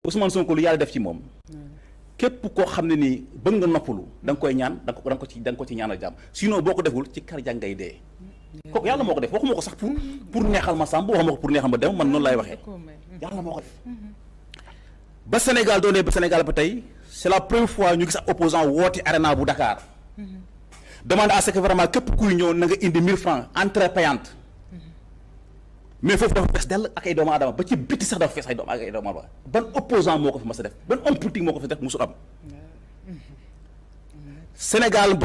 Ousmane Sonko lu yàlla def ci moom képp koo xam ne nii bëgg nga noppalu da nga koy ñaan da nga ko ci ñaanal jàmm sinon boo ko deful ci kar jàng ngay dee kooku yàlla moo ko def waxuma ko sax pour neexal ma sàmb waxuma ko pour neexal ma dem man noonu lay waxee yàlla moo ko def ba Sénégal doonee ba Sénégal ba tey c'est la première fois ñu gis ab opposant woote arena bu Dakar demande à ce que vraiment képp kuy ñëw na nga indi 1000 francs entrée payante mais foofu dafa fees dell ak ay doomu aadama ba ci biti sax dafa fees ak ay doomu aadama ban opposant moo ko fi mas a def ban homme politique moo ko fi def musul am Sénégal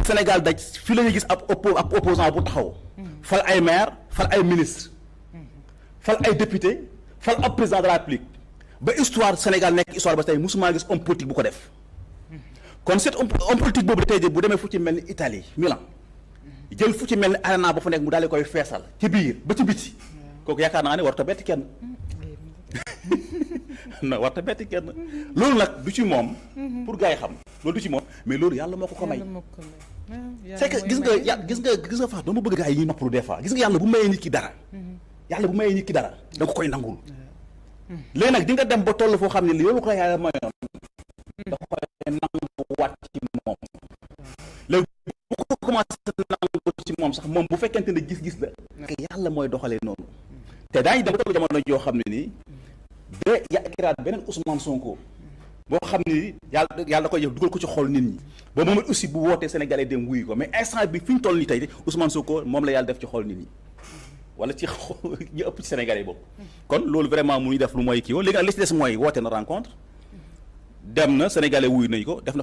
daj fii la ñuy gis ab opposant bu taxaw fal ay maire fal ay ministre fal ay député fal ab président de la République ba histoire Sénégal nekk histoire ba tey musuma gis homme politique bu ko def kon cet homme politique boobu tey jii bu demee fu ci mel ni Italie Milan jël fu ci mel ni arena ba fa nekk mu daal di koy feesal ci biir ba ci biti kooku yaakaar naa ne warut a betti kenn non warut a betti kenn loolu nag du ci moom pour gars yi xam loolu du ci moom mais loolu yàlla moo ko may c'est que gis nga fax dama bëgg gars yi ñuy noppalu des fois gis nga yàlla bu mayee nit ki dara da nga koy nangul léegi nag di nga dem ba toll foo xam ne li yoolu ko yàlla mayoon da koy nangu waat ci moom léegi bu ko commencé nangu ci moom sax moom bu fekkente ne gis-gis la yàlla mooy doxalee noonu te daañu dem ba toll jamono joo xam ne nii ba yaakiraat beneen Ousmane Sonko boo xam ni yàlla da koy def dugal ko ci xol nit ñi ba moom aussi bu wootee Sénégalais dem wuyu ko mais instant bi fi ñu toll nii tey Ousmane Sonko moom la yàlla def ci xol nit ñi wala ci ñu ëpp ci Sénégalais boobu kon loolu vraiment mu ñu def lu mooy kii woon léegi nag li ci des mooy woote na rencontre dem na Sénégalais wuyu nañ ko def na